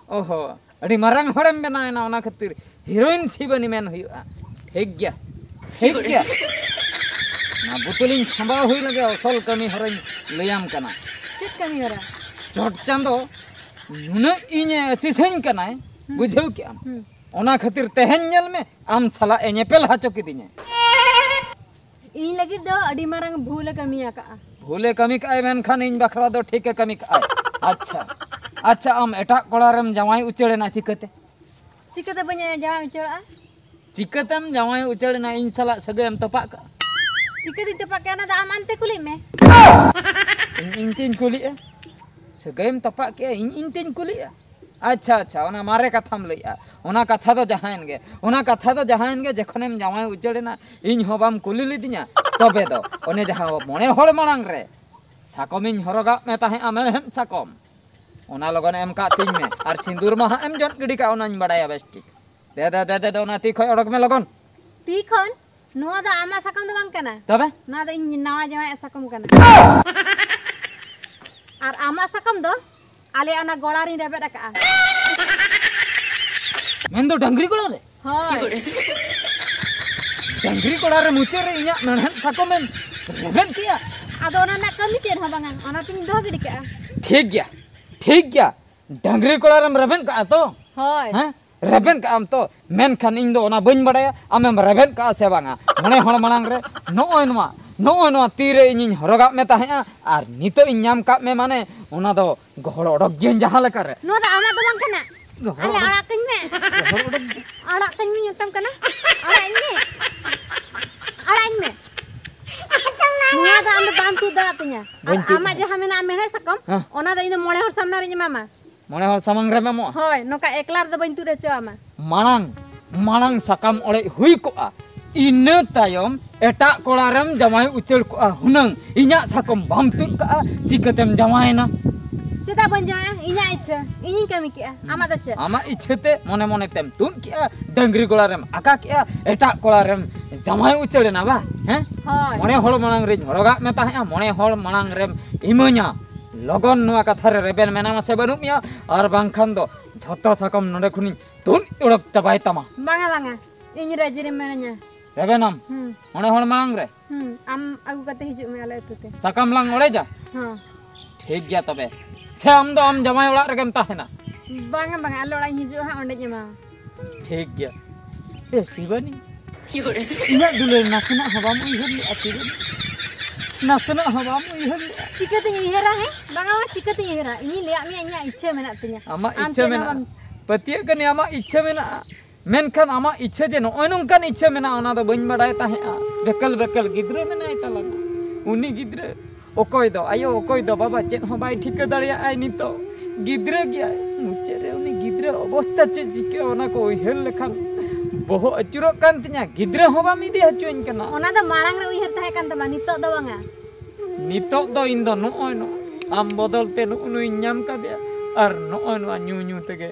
ᱚᱦᱚ, ᱟᱹᱰᱤ ᱢᱟᱨᱟᱝ ᱦᱚᱲᱮᱢ ᱵᱮᱱᱟᱣ ᱮᱱᱟ, ᱚᱱᱟ ᱠᱷᱟᱹᱛᱤᱨ ᱦᱤᱨᱳᱭᱤᱱ ᱥᱤᱵᱟᱱᱤ ᱢᱮᱱ ᱦᱩᱭᱩᱜᱼᱟ᱾ ᱴᱷᱤᱠ ᱜᱮᱭᱟ, ᱴᱷᱤᱠ ᱜᱮᱭᱟ᱾ ᱚᱱᱟ ᱵᱩᱛᱟᱹᱞᱤᱧ ᱥᱟᱢᱵᱟᱣ ᱦᱩᱭ ᱞᱮᱜᱮ, ᱟᱥᱚᱞ ᱠᱟᱹᱢᱤ ᱦᱚᱨᱟᱧ ᱞᱟᱹᱭᱟᱢ ᱠᱟᱱᱟ᱾ ᱪᱮᱫ ᱠᱟᱹᱢᱤ ᱦᱚᱨᱟ? ᱪᱚᱴ ᱪᱟᱸᱫᱚ ᱱᱩᱱᱟᱹᱜ ᱤᱧ ᱟᱹᱥᱤᱥᱟᱹᱧ ᱠᱟᱱᱟᱭ, ᱦᱩᱸ᱾ ᱵᱩᱡᱷᱟᱹᱣ ᱠᱮᱜᱼᱟᱢ? ᱦᱩᱸ᱾ ᱚᱱᱟ ᱠᱷᱟᱹᱛᱤᱨ ᱛᱮᱦᱮᱧ ᱧᱮᱞ ᱢᱮ, ᱟᱢ ᱥᱟᱞᱟᱜ ᱮ ᱧᱮᱯᱮᱞ ᱦᱚᱪᱚ ᱠᱤᱫᱤᱧᱟ᱾ ᱤᱧ ᱞᱟᱹᱜᱤᱫ ᱫᱚ ᱟᱹᱰᱤ ᱢᱟᱨᱟᱝ ᱵᱷᱩᱞ ᱮ ᱠᱟᱹᱢᱤ ᱟᱠᱟᱫᱼᱟ᱾ ᱵᱷᱩᱞ ᱮ ᱠᱟᱹᱢᱤ ᱠᱟᱜᱼᱟᱭ, ᱢᱮᱱᱠᱷᱟᱱ ᱤᱧ ᱵᱟᱠᱷᱨᱟ ᱫᱚ ᱴᱷᱤᱠ ᱮ ᱠᱟᱹᱢᱤ ᱠᱟᱜᱼᱟᱭ᱾ ᱟᱪᱪᱷᱟ, ᱟᱪᱪᱷᱟ, ᱟᱢ ᱮᱴᱟᱜ ᱠᱚᱲᱟ ᱨᱮᱢ ᱡᱟᱶᱟᱭ ᱩᱪᱟᱹᱲ ᱮᱱᱟ ᱪᱤᱠᱟᱹᱛᱮ? ᱪᱤᱠᱟᱹᱛᱮ ᱵᱟᱹᱧ ᱡᱟᱶᱟᱭ ᱩᱪᱟᱹᱲᱚᱜᱼᱟ? ᱪᱤᱠᱟᱹᱛᱮᱢ ᱡᱟᱶᱟᱭ ᱩᱪᱟᱹᱲ ᱮᱱᱟ? ᱤᱧ ᱥᱟᱞᱟᱜ ᱥᱟᱹᱜᱟᱹᱭ ᱮᱢ ᱛᱚᱯᱟᱜ ᱠᱟᱜᱼᱟ? ᱪᱤᱠᱟᱹᱛᱤᱧ ᱛᱚᱯᱟᱜ ᱠᱟᱜᱼᱟ, ᱚᱱᱟ ᱫᱚ ᱟᱢ ᱟᱢᱛᱮ ᱠᱩᱞᱤᱜ ᱢᱮ᱾ ᱤᱧ, ᱤᱧ ᱛᱤᱧ ᱠᱩᱞᱤᱜᱼᱟ? ᱥᱟᱹᱜᱟᱹᱭᱮᱢ ᱛᱚᱯᱟᱜ ᱠᱮᱜᱼᱟ, ᱤᱧ, ᱤᱧ ᱛᱤᱧ ᱠᱩᱞᱤᱜᱼᱟ? ᱟᱪᱪᱷᱟ, ᱟᱪᱪᱷᱟ, ᱚᱱᱟ ᱢᱟᱨᱮ ᱠᱟᱛᱷᱟᱢ ᱞᱟᱹᱭᱮᱜᱼᱟ᱾ ᱚᱱᱟ ᱠᱟᱛᱷᱟ ᱫᱚ ᱡᱟᱦᱟᱸᱭᱮᱱ ᱜᱮ, ᱚᱱᱟ ᱠᱟᱛᱷᱟ ᱫᱚ ᱡᱟᱦᱟᱸᱭᱮᱱ ᱜᱮ, ᱡᱚᱠᱷᱚᱱᱮᱢ ᱡᱟᱶᱟᱭ ᱩᱪᱟᱹᱲ ᱮᱱᱟ, ᱤᱧ ᱦᱚᱸ ᱵᱟᱢ ᱠᱩᱞᱤ ᱞᱤᱫᱤᱧᱟ, ᱛᱚᱵᱮ ᱫᱚ ᱚᱱᱮ ᱡᱟᱦᱟᱸ ᱢᱚᱬᱮ ᱦᱚᱲ ᱢᱟᱲᱟᱝ ᱨᱮ ᱥᱟᱠᱚᱢᱤᱧ ᱦᱚᱨᱚᱜᱟᱜ ᱢᱮ ᱛᱟᱦᱮᱸᱫᱼᱟ, ᱢᱮᱲᱦᱮᱫ ᱥᱟᱠᱚᱢ, ᱚᱱᱟ ᱞᱚᱜᱚᱱ ᱮᱢ ᱠᱟᱜ ᱛᱤᱧ ᱢᱮ᱾ ᱟᱨ ᱥᱤᱸᱫᱩᱨ ᱢᱟ ᱦᱟᱸᱜ ᱮᱢ ᱡᱚᱫ ᱜᱤᱰᱤ ᱠᱟᱜ, ᱚᱱᱟᱧ ᱵᱟᱲᱟᱭᱟ ᱵᱮᱥ ᱴᱷᱤᱠ᱾ ᱫᱮ, ᱫᱮ, ᱫᱮ, ᱫᱮ, ᱫᱮ, ᱚᱱᱟ ᱛᱤ ᱠᱷᱚᱡ ᱚᱰᱚᱠ ᱢᱮ ᱞᱚᱜᱚᱱ᱾ ᱛᱤ ᱠᱷᱚᱱ? ᱱᱚᱣᱟ ᱫᱚ ᱟᱢᱟᱜ ᱥᱟᱠᱚᱢ ᱫᱚ ᱵᱟᱝ ᱠᱟᱱᱟ᱾ ᱛᱚᱵᱮ? ᱱᱚᱣᱟ ᱫᱚ ᱤᱧ ᱱᱟᱣᱟ ᱡᱟᱶᱟᱭᱟᱜ ᱥᱟᱠᱚᱢ ᱠᱟᱱᱟ᱾ ᱟᱨ ᱟᱢᱟᱜ ᱥᱟᱠᱚᱢ ᱫᱚ ᱟᱞᱮᱭᱟᱜ ᱚᱱᱟ ᱜᱚᱲᱟ ᱨᱤᱧ ᱨᱮᱵᱮᱫ ᱟᱠᱟᱜᱼᱟ᱾ ᱢᱮᱱᱫᱚ ᱰᱟᱝᱨᱤ ᱜᱚᱲᱟ ᱨᱮ? ᱦᱳᱭ᱾ ᱰᱟᱝᱨᱤ ᱜᱚᱲᱟ ᱨᱮ ᱢᱩᱪᱟᱹᱫ ᱨᱮ ᱤᱧᱟᱹᱜ ᱢᱮᱬᱦᱮᱫ ᱥᱟᱠᱚᱢᱮᱢ ᱨᱮᱵᱮᱫ ᱠᱮᱜᱼᱟ? ᱟᱫᱚ ᱚᱱᱟ ᱨᱮᱱᱟᱜ ᱠᱟᱹᱢᱤ ᱪᱮᱫ ᱦᱚᱸ ᱵᱟᱝᱟ, ᱚᱱᱟᱛᱤᱧ ᱫᱚᱦᱚ ᱜᱤᱰᱤ ᱠᱟᱜᱼᱟ᱾ ᱴᱷᱤᱠ ᱜᱮᱭᱟ, ᱴᱷᱤᱠ ᱜᱮᱭᱟ᱾ ᱰᱟᱝᱨᱤ ᱜᱚᱲᱟ ᱨᱮᱢ ᱨᱮᱵᱮᱫ ᱠᱟᱜᱼᱟ ᱛᱚ? ᱦᱳᱭ᱾ ᱦᱮᱸ? ᱨᱮᱵᱮᱫ ᱠᱟᱜᱼᱟᱢ ᱛᱚ? ᱢᱮᱱᱠᱷᱟᱱ ᱤᱧ ᱫᱚ ᱚᱱᱟ ᱵᱟᱹᱧ ᱵᱟᱲᱟᱭᱟ, ᱟᱢᱮᱢ ᱨᱮᱵᱮᱫ ᱠᱟᱜᱼᱟ ᱥᱮ ᱵᱟᱝᱟ? ᱢᱚᱬᱮ ᱦᱚᱲ ᱢᱟᱲᱟᱝ ᱨᱮ ᱱᱚᱜᱼᱚᱭ ᱱᱚᱣᱟ, ᱱᱚᱜᱼᱚᱭ ᱱᱚᱣᱟ ᱛᱤᱨᱮ ᱤᱧᱤᱧ ᱦᱚᱨᱚᱜᱟᱜ ᱢᱮ ᱛᱟᱦᱮᱸᱜᱼᱟ, ᱟᱨ ᱱᱤᱛᱚᱜ ᱤᱧ ᱧᱟᱢ ᱠᱟᱜ ᱢᱮ, ᱢᱟᱱᱮ ᱚᱱᱟ ᱫᱚ ᱜᱚᱦᱚᱲ ᱚᱰᱚᱠ ᱜᱤᱭᱟᱹᱧ ᱡᱟᱦᱟᱸ ᱞᱮᱠᱟ ᱨᱮ᱾ ᱱᱚᱣᱟ ᱫᱚ ᱟᱢᱟᱜ ᱫᱚ ᱵᱟᱝ ᱠᱟᱱᱟ᱾ ᱜᱚᱦᱚᱲ ᱟᱞᱮ ᱚᱰᱚᱠ᱾ ᱟᱲᱟᱜ ᱠᱟᱹᱧ ᱢᱮ᱾ ᱜᱚᱦᱚᱲ ᱚᱰᱚᱠ᱾ ᱟᱲᱟᱜ ᱠᱟᱹᱧ ᱢᱮ, ᱢᱮᱛᱟᱢ ᱠᱟᱱᱟ᱾ ᱟᱲᱟᱜ ᱟᱹᱧ ᱢᱮ᱾ ᱟᱲᱟᱜ ᱟᱹᱧ ᱢᱮ᱾ ᱱᱚᱣᱟ ᱫᱚ ᱟᱢ ᱫᱚ ᱵᱟᱢ ᱛᱩᱫ ᱫᱟᱲᱮᱭᱟᱜ ᱛᱤᱧᱟ᱾ ᱟᱨ ᱵᱟᱹᱧ ᱛᱩᱫ ᱟᱢᱟᱜ ᱫᱟᱲᱮᱭᱟᱜ᱾ ᱡᱟᱦᱟᱸ ᱢᱮᱱᱟᱜᱼᱟ ᱢᱮᱬᱦᱮᱫ ᱥᱟᱠᱚᱢ, ᱦᱮᱸ᱾ ᱚᱱᱟ ᱫᱚ ᱤᱧ ᱫᱚ ᱢᱚᱬᱮ ᱦᱚᱲ ᱥᱟᱢᱱᱟ ᱨᱤᱧ ᱮᱢᱟᱢᱟ᱾ ᱢᱚᱬᱮ ᱦᱚᱲ ᱥᱟᱢᱟᱝ ᱨᱮᱢ ᱮᱢᱚᱜᱼᱟ? ᱦᱳᱭ, ᱱᱚᱝᱠᱟ ᱮᱠᱞᱟ ᱨᱮᱫᱚ ᱵᱟᱹᱧ ᱛᱩᱫ ᱦᱚᱪᱚ ᱟᱢᱟ᱾ ᱢᱟᱲᱟᱝ, ᱢᱟᱲᱟᱝ ᱥᱟᱠᱟᱢ ᱚᱲᱮᱡ ᱦᱩᱭ ᱠᱚᱜᱼᱟ, ᱤᱱᱟᱹ ᱛᱟᱭᱚᱢ ᱮᱴᱟᱜ ᱠᱚᱲᱟ ᱨᱮᱢ ᱡᱟᱶᱟᱭ ᱩᱪᱟᱹᱲ ᱠᱚᱜᱼᱟ ᱦᱩᱱᱟᱹᱝ᱾ ᱤᱧᱟᱜ ᱥᱟᱠᱚᱢ ᱵᱟᱢ ᱛᱩᱫ ᱠᱟᱜᱼᱟ, ᱪᱤᱠᱟᱹᱛᱮᱢ ᱡᱟᱶᱟᱭᱮᱱᱟ? ᱪᱮᱫᱟᱜ ᱵᱟᱹᱧ ᱡᱟᱶᱟᱭᱟ? ᱤᱧᱟᱜ ᱤᱪᱪᱷᱟᱹ, ᱤᱧᱤᱧ ᱠᱟᱹᱢᱤ ᱠᱮᱜᱼᱟ᱾ ᱟᱢᱟᱜ ᱫᱚ ᱪᱮᱫ? ᱟᱢᱟᱜ ᱤᱪᱪᱷᱟᱹ ᱛᱮ ᱢᱚᱱᱮ ᱢᱚᱱᱮ ᱛᱮᱢ ᱛᱩᱫ ᱠᱮᱜᱼᱟ, ᱰᱟᱹᱝᱨᱤ ᱜᱚᱲᱟ ᱨᱮᱢ ᱟᱠᱟ ᱠᱮᱜᱼᱟ, ᱮᱴᱟᱜ ᱠᱚᱲᱟ ᱨᱮᱢ ᱡᱟᱶᱟᱭ ᱩᱪᱟᱹᱲ ᱮᱱᱟ ᱵᱟ? ᱦᱮᱸ? ᱦᱳᱭ᱾ ᱢᱚᱬᱮ ᱦᱚᱲ ᱢᱟᱲᱟᱝ ᱨᱤᱧ ᱦᱚᱨᱚᱜᱟᱜ ᱢᱮ ᱛᱟᱦᱮᱸᱜᱼᱟ, ᱢᱚᱬᱮ ᱦᱚᱲ ᱢᱟᱲᱟᱝ ᱨᱮᱢ ᱤᱢᱟᱹᱧᱟ᱾ ᱞᱚᱜᱚᱱ ᱱᱚᱣᱟ ᱠᱟᱛᱷᱟ ᱨᱮ ᱨᱮᱵᱮᱱ ᱢᱮᱱᱟᱢᱟ ᱥᱮ ᱵᱟᱹᱱᱩᱜ ᱢᱮᱭᱟ, ᱟᱨ ᱵᱟᱝᱠᱷᱟᱱ ᱫᱚ ᱡᱷᱚᱛᱚ ᱥᱟᱠᱟᱢ ᱱᱚᱰᱮ ᱠᱷᱚᱱᱤᱧ ᱛᱩᱫ ᱚᱰᱚᱠ ᱪᱟᱵᱟᱭ ᱛᱟᱢᱟ᱾ ᱵᱟᱝᱟ, ᱵᱟᱝᱟ, ᱤᱧ ᱨᱟᱹᱡᱤ ᱨᱮ ᱢᱤᱱᱟᱹᱧᱟ᱾ ᱨᱮᱵᱮᱱᱟᱢ? ᱦᱩᱸ᱾ ᱢᱚᱬᱮ ᱦᱚᱲ ᱢᱟᱲᱟᱝ ᱨᱮ? ᱦᱩᱸ, ᱟᱢ ᱟᱹᱜᱩ ᱠᱟᱛᱮ ᱦᱤᱡᱩᱜ ᱢᱮ ᱟᱞᱮ ᱟᱹᱛᱩ ᱛᱮ᱾ ᱥᱟᱠᱟᱢ ᱞᱟᱝ ᱚᱲᱮᱡᱟ? ᱦᱚᱸ᱾ ᱴᱷᱤᱠ ᱜᱮᱭᱟ ᱛᱚᱵᱮ᱾ ᱥᱮ ᱟᱢ ᱫᱚ ᱟᱢ ᱡᱟᱶᱟᱭ ᱚᱲᱟᱜ ᱨᱮᱜᱮᱢ ᱛᱟᱦᱮᱱᱟ? ᱵᱟᱝᱟ, ᱵᱟᱝᱟ, ᱟᱞᱮ ᱚᱲᱟᱜ ᱤᱧ ᱦᱤᱡᱩᱜᱼᱟ ᱦᱟᱸᱜ, ᱚᱸᱰᱮᱧ ᱮᱢᱟᱢᱟ᱾ ᱴᱷᱤᱠ ᱜᱮᱭᱟ᱾ ᱮ ᱥᱤᱵᱟᱱᱤ, ᱤᱧᱟᱹᱜ ᱫᱩᱞᱟᱹᱲ ᱱᱟᱥᱮᱱᱟᱜ ᱦᱚᱸ ᱵᱟᱢ ᱩᱭᱦᱟᱹᱨ ᱞᱮᱜᱼᱟ ᱥᱤᱵᱟᱱᱤ? ᱱᱟᱥᱮᱱᱟᱜ ᱦᱚᱸ ᱵᱟᱢ ᱩᱭᱦᱟᱹᱨ ᱞᱮᱜᱼᱟ? ᱪᱤᱠᱟᱹᱛᱤᱧ ᱩᱭᱦᱟᱹᱨᱟ, ᱦᱮᱸ? ᱵᱟᱝᱟ, ᱵᱟᱝᱟ, ᱪᱤᱠᱟᱹᱛᱤᱧ ᱩᱭᱦᱟᱹᱨᱟ? ᱤᱧᱤᱧ ᱞᱟᱹᱭᱟᱫ ᱢᱮᱭᱟ ᱤᱧᱟᱹᱜ ᱤᱪᱪᱷᱟᱹ ᱢᱮᱱᱟᱜ ᱛᱤᱧᱟ᱾ ᱟᱢᱟᱜ ᱟᱢ ᱤᱪᱪᱷᱟᱹ ᱪᱮᱫ ᱦᱚᱸ ᱢᱮᱱᱟᱜᱼᱟ᱾ ᱵᱟᱢ ᱯᱟᱹᱛᱭᱟᱹᱜ ᱠᱟᱹᱱᱟᱹᱧ, ᱟᱢᱟᱜ ᱤᱪᱪᱷᱟᱹ ᱢᱮᱱᱟᱜᱼᱟ᱾ ᱢᱮᱱᱠᱷᱟᱱ ᱟᱢᱟᱜ ᱤᱪᱪᱷᱟᱹ ᱡᱮ ᱱᱚᱜᱼᱚᱭ ᱱᱚᱝᱠᱟᱱ ᱤᱪᱪᱷᱟᱹ ᱢᱮᱱᱟᱜᱼᱟ, ᱚᱱᱟ ᱫᱚ ᱵᱟᱹᱧ ᱵᱟᱰᱟᱭ ᱛᱟᱦᱮᱸᱜᱼᱟ᱾ ᱵᱮᱠᱮᱞ ᱵᱮᱠᱮᱞ ᱜᱤᱫᱽᱨᱟᱹ ᱢᱮᱱᱟᱭ ᱛᱟᱞᱟᱝᱟ᱾ ᱩᱱᱤ ᱜᱤᱫᱽᱨᱟᱹ ᱚᱠᱚᱭ ᱫᱚ ᱟᱭᱳ, ᱚᱠᱚᱭ ᱫᱚ ᱵᱟᱵᱟ, ᱪᱮᱫ ᱦᱚᱸ ᱵᱟᱭ ᱴᱷᱤᱠᱟᱹ ᱫᱟᱲᱮᱭᱟᱜᱼᱟᱭ ᱱᱤᱛᱚᱜ᱾ ᱜᱤᱫᱽᱨᱟᱹ ᱜᱮᱭᱟᱭ᱾ ᱢᱩᱪᱟᱹᱫ ᱨᱮ ᱩᱱᱤ ᱜᱤᱫᱽᱨᱟᱹ ᱚᱵᱚᱥᱛᱟ ᱪᱮᱫ ᱪᱤᱠᱟᱹᱜᱼᱟ, ᱚᱱᱟ ᱠᱚ ᱩᱭᱦᱟᱹᱨ ᱞᱮᱠᱷᱟᱱ ᱵᱚᱦᱚᱜ ᱟᱹᱪᱩᱨᱚᱜ ᱠᱟᱱ ᱛᱤᱧᱟ᱾ ᱜᱤᱫᱽᱨᱟᱹ ᱦᱚᱸ ᱵᱟᱢ ᱤᱫᱤ ᱦᱚᱪᱚᱧ ᱠᱟᱱᱟ᱾ ᱚᱱᱟ ᱫᱚ ᱢᱟᱲᱟᱝ ᱨᱮ ᱩᱭᱦᱟᱹᱨ ᱛᱟᱦᱮᱸ ᱠᱟᱱ ᱛᱟᱢᱟ, ᱱᱤᱛᱚᱜ ᱫᱚ ᱵᱟᱝᱟ᱾ ᱱᱤᱛᱚᱜ ᱫᱚ ᱤᱧ ᱫᱚ ᱱᱚᱜᱼᱚᱭ ᱱᱚᱣᱟ ᱟᱢ ᱵᱚᱫᱚᱞ ᱛᱮ ᱱᱩᱜᱼᱩ ᱱᱩᱭᱤᱧ ᱧᱟᱢ ᱠᱟᱫᱮᱭᱟ, ᱟᱨ ᱱᱚᱜᱼᱚᱭ ᱱᱚᱣᱟ ᱧᱩ ᱧᱩ ᱛᱮᱜᱮ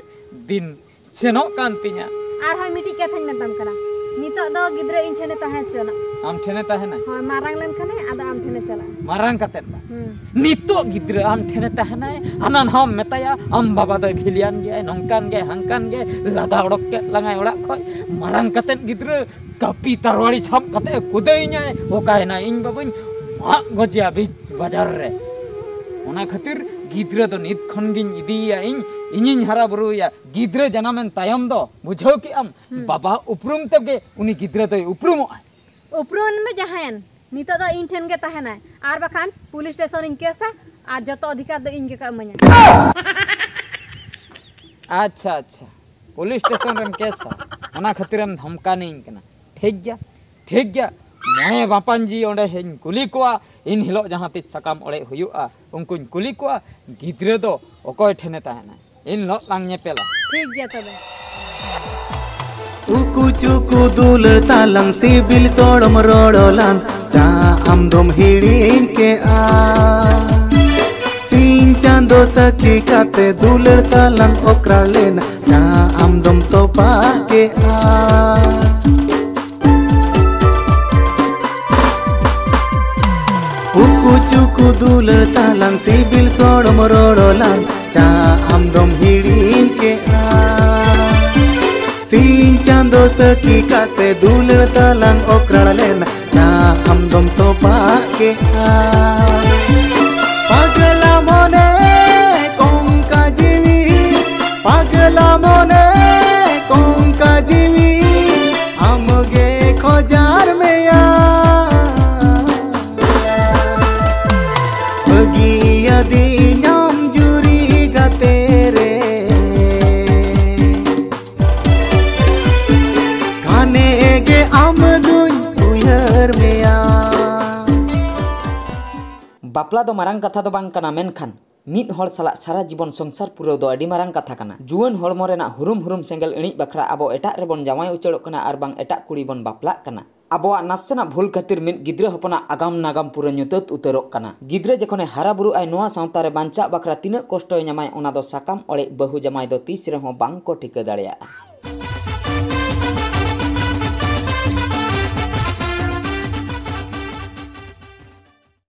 ᱫᱤᱱ ᱥᱮᱱᱚᱜ ᱠᱟᱱ ᱛᱤᱧᱟ᱾ ᱟᱨᱦᱚᱸ ᱢᱤᱫᱴᱤᱡ ᱠᱟᱛᱷᱟᱧ ᱢᱮᱛᱟᱢ ᱠᱟᱱᱟ, ᱱᱤᱛᱚᱜ ᱫᱚ ᱜᱤᱫᱽᱨᱟᱹ ᱤᱧ ᱴᱷᱮᱱᱮ ᱛᱟᱦᱮᱸ ᱦᱚᱪᱚᱣᱟᱱᱟ᱾ ᱟᱢ ᱴᱷᱮᱱᱮ ᱛᱟᱦᱮᱱᱟ? ᱦᱳᱭ, ᱢᱟᱨᱟᱝ ᱞᱮᱱᱠᱷᱟᱱᱮ ᱟᱫᱚ ᱟᱢ ᱴᱷᱮᱱᱮ ᱪᱟᱞᱟᱜᱼᱟ᱾ ᱢᱟᱨᱟᱝ ᱠᱟᱛᱮᱫ ᱵᱟ? ᱦᱩᱸ᱾ ᱱᱤᱛᱚᱜ ᱜᱤᱫᱽᱨᱟᱹ ᱟᱢ ᱴᱷᱮᱱᱮ ᱛᱟᱦᱮᱱᱟᱭ, ᱦᱟᱱᱟ ᱱᱟᱣᱟᱢ ᱢᱮᱛᱟᱭᱟ, ᱟᱢ ᱵᱟᱵᱟ ᱫᱚᱭ ᱵᱷᱤᱞᱤᱭᱟᱱ ᱜᱮᱭᱟᱭ, ᱱᱚᱝᱠᱟᱱ ᱜᱮᱭᱟᱭ, ᱦᱟᱝᱠᱟᱱ ᱜᱮᱭᱟᱭ, ᱞᱟᱜᱟ ᱚᱰᱚᱠ ᱠᱮᱫ ᱞᱟᱝᱟᱭ ᱚᱲᱟᱜ ᱠᱷᱚᱡ᱾ ᱢᱟᱨᱟᱝ ᱠᱟᱛᱮᱫ ᱜᱤᱫᱽᱨᱟᱹ ᱠᱟᱹᱯᱤ ᱛᱟᱨᱣᱟᱲᱤ ᱥᱟᱵ ᱠᱟᱛᱮ ᱮ ᱠᱩᱫᱟᱹᱭᱤᱧᱟᱭ, ᱚᱠᱟᱭᱮᱱᱟᱭ ᱤᱧ ᱵᱟᱵᱟᱧ ᱢᱟᱜ ᱜᱚᱡᱮᱭᱟ ᱵᱤᱪ ᱵᱟᱡᱟᱨ ᱨᱮ᱾ ᱚᱱᱟ ᱠᱷᱟᱹᱛᱤᱨ ᱜᱤᱫᱽᱨᱟᱹ ᱫᱚ ᱱᱤᱛ ᱠᱷᱚᱱ ᱜᱤᱧ ᱤᱫᱤᱭᱮᱭᱟ, ᱤᱧ, ᱤᱧᱤᱧ ᱦᱟᱨᱟ ᱵᱩᱨᱩᱭᱮᱭᱟ᱾ ᱜᱤᱫᱽᱨᱟᱹ ᱡᱟᱱᱟᱢᱮᱱ ᱛᱟᱭᱚᱢ ᱫᱚ, ᱵᱩᱡᱷᱟᱹᱣ ᱠᱮᱜ ᱟᱢ, ᱦᱩᱸ᱾ ᱵᱟᱵᱟ ᱩᱯᱨᱩᱢ ᱛᱮᱜᱮ ᱩᱱᱤ ᱜᱤᱫᱽᱨᱟᱹ ᱫᱚᱭ ᱩᱯᱨᱩᱢᱚᱜᱼᱟᱭ᱾ ᱩᱯᱨᱩᱢ ᱢᱮ ᱡᱟᱦᱟᱸᱭᱮᱱ, ᱱᱤᱛᱚᱜ ᱫᱚ ᱤᱧ ᱴᱷᱮᱱ ᱜᱮ ᱛᱟᱦᱮᱱᱟᱭ, ᱟᱨ ᱵᱟᱠᱷᱟᱱ ᱯᱩᱞᱤᱥ ᱥᱴᱮᱥᱚᱱ ᱤᱧ ᱠᱮᱥᱟ, ᱟᱨ ᱡᱚᱛᱚ ᱚᱫᱷᱤᱠᱟᱨ ᱫᱚ ᱤᱧ ᱜᱮᱠᱚ ᱤᱢᱟᱹᱧᱟ᱾ ᱟᱪᱪᱷᱟ, ᱟᱪᱪᱷᱟ, ᱯᱩᱞᱤᱥ ᱥᱴᱮᱥᱚᱱ ᱨᱮᱢ ᱠᱮᱥᱟ, ᱚᱱᱟ ᱠᱷᱟᱹᱛᱤᱨᱮᱢ ᱫᱷᱚᱢᱠᱟᱱᱤᱧ ᱠᱟᱱᱟ᱾ ᱴᱷᱤᱠ ᱜᱮᱭᱟ, ᱴᱷᱤᱠ ᱜᱮᱭᱟ, ᱢᱚᱬᱮ ᱵᱟᱯᱟᱧᱡᱤ ᱚᱸᱰᱮ ᱦᱮᱧ ᱠᱩᱞᱤ ᱠᱚᱣᱟ, ᱤᱱ ᱦᱤᱞᱳᱜ ᱡᱟᱦᱟᱸ ᱛᱤᱥ ᱥᱟᱠᱟᱢ ᱚᱲᱮᱡ ᱦᱩᱭᱩᱜᱼᱟ, ᱩᱱᱠᱩᱧ ᱠᱩᱞᱤ ᱠᱚᱣᱟ, ᱜᱤᱫᱽᱨᱟᱹ ᱫᱚ ᱚᱠᱚᱭ ᱴᱷᱮᱱᱮ ᱛᱟᱦᱮᱱᱟ, ᱤᱱ ᱦᱤᱞᱳᱜ ᱞᱟᱝ ᱧᱮᱯᱮᱞᱟ᱾ ᱴᱷᱤᱠ ᱜᱮᱭᱟ ᱛᱚᱵᱮ᱾ ᱩᱠᱩ ᱪᱩᱠᱩ ᱫᱩᱞᱟᱹᱲ ᱛᱟᱞᱟᱝ ᱥᱤᱵᱤᱞ ᱥᱚᱲᱚᱢ ᱨᱚᱲᱚᱞᱟᱝ ᱪᱟ ᱟᱢ ᱫᱚᱢ ᱦᱤᱲᱤᱧ ᱠᱮᱜᱼᱟ᱾ ᱥᱤᱧ ᱪᱟᱸᱫᱚ ᱥᱟᱹᱠᱷᱤ ᱠᱟᱛᱮ ᱫᱩᱞᱟᱹᱲ ᱛᱟᱞᱟᱝ ᱚᱠᱨᱟ ᱞᱮᱱᱟ ᱪᱟ ᱟᱢ ᱫᱚᱢ ᱛᱚᱯᱟᱜ ᱠᱮᱜᱼᱟ᱾ ᱩᱠᱩ ᱪᱩᱠᱩ ᱫᱩᱞᱟᱹᱲ ᱛᱟᱞᱟᱝ ᱥᱤᱵᱤᱞ ᱥᱚᱲᱚᱢ ᱨᱚᱲᱚᱞᱟᱝ ᱪᱟ ᱟᱢ ᱫᱚᱢ ᱦᱤᱲᱤᱧ ᱠᱮᱜᱼᱟ᱾ ᱥᱤᱧ ᱪᱟᱸᱫᱚ ᱥᱟᱹᱠᱷᱤ ᱠᱟᱛᱮ ᱫᱩᱞᱟᱹᱲ ᱛᱟᱞᱟᱝ ᱚᱠᱨᱟᱲ ᱞᱮᱱᱟ ᱪᱟ ᱟᱢ ᱫᱚᱢ ᱛᱚᱯᱟᱜ ᱠᱮᱜᱼᱟ᱾ ᱯᱟᱜᱽᱞᱟ ᱢᱚᱱᱮ ᱠᱚᱝᱠᱟ ᱡᱤᱣᱤ, ᱯᱟᱜᱽᱞᱟ ᱢᱚᱱᱮ ᱠᱚᱝᱠᱟ ᱡᱤᱣᱤ ᱟᱢᱜᱮ ᱠᱷᱚᱡᱟᱨ ᱢᱮᱭᱟ᱾ ᱵᱟᱹᱜᱤᱭᱟᱫᱤᱧᱟᱢ ᱡᱩᱨᱤ ᱜᱟᱛᱮ ᱨᱮ, ᱜᱷᱟᱱᱮ ᱜᱮ ᱟᱢ ᱫᱩᱧ ᱩᱭᱦᱟᱹᱨ ᱢᱮᱭᱟ᱾ ᱵᱟᱯᱞᱟ ᱫᱚ ᱢᱟᱨᱟᱝ ᱠᱟᱛᱷᱟ ᱫᱚ ᱵᱟᱝ ᱠᱟᱱᱟ, ᱢᱮᱱᱠᱷᱟᱱ ᱢᱤᱫ ᱦᱚᱲ ᱥᱟᱞᱟᱜ ᱥᱟᱨᱟ ᱡᱤᱵᱚᱱ ᱥᱚᱝᱥᱟᱨ ᱯᱩᱨᱟᱹᱣ ᱫᱚ ᱟᱹᱰᱤ ᱢᱟᱨᱟᱝ ᱠᱟᱛᱷᱟ ᱠᱟᱱᱟ᱾ ᱡᱩᱣᱟᱹᱱ ᱦᱚᱲᱢᱚ ᱨᱮᱱᱟᱜ ᱦᱩᱨᱩᱢ ᱦᱩᱨᱩᱢ ᱥᱮᱸᱜᱮᱞ ᱤᱬᱤᱡ ᱵᱟᱠᱷᱨᱟ ᱟᱵᱚ ᱮᱴᱟᱜ ᱨᱮᱵᱚᱱ ᱡᱟᱶᱟᱭ ᱩᱪᱟᱹᱲᱚᱜ ᱠᱟᱱᱟ ᱟᱨ ᱵᱟᱝ ᱮᱴᱟᱜ ᱠᱩᱲᱤ ᱵᱚᱱ ᱵᱟᱯᱞᱟᱜ ᱠᱟᱱᱟ᱾ ᱟᱵᱚᱣᱟᱜ ᱱᱟᱥᱮᱱᱟᱜ ᱵᱷᱩᱞ ᱠᱷᱟᱹᱛᱤᱨ ᱢᱤᱫ ᱜᱤᱫᱽᱨᱟᱹ ᱦᱚᱯᱚᱱᱟᱜ ᱟᱜᱟᱢ ᱱᱟᱜᱟᱢ ᱯᱩᱨᱟᱹ ᱧᱩᱛᱟᱹᱛ ᱩᱛᱟᱹᱨᱚᱜ ᱠᱟᱱᱟ᱾ ᱜᱤᱫᱽᱨᱟᱹ ᱡᱚᱠᱷᱚᱱᱮ ᱦᱟᱨᱟ ᱵᱩᱨᱩᱜ ᱟᱭ, ᱱᱚᱣᱟ ᱥᱟᱶᱛᱟ ᱨᱮ ᱵᱟᱧᱪᱟᱜ ᱵᱟᱠᱷᱨᱟ ᱛᱤᱱᱟᱹᱜ ᱠᱚᱥᱴᱚᱭ ᱧᱟᱢᱟᱭ, ᱚᱱᱟ ᱫᱚ ᱥᱟᱠᱟᱢ ᱚᱲᱮᱡ ᱵᱟᱹᱦᱩ ᱡᱟᱢᱟᱭ ᱫᱚ ᱛᱤᱥ ᱨᱮᱦᱚᱸ ᱵᱟᱝ ᱠᱚ ᱴᱷᱤᱠᱟᱹ ᱫᱟᱲᱮᱭᱟᱜᱼᱟ᱾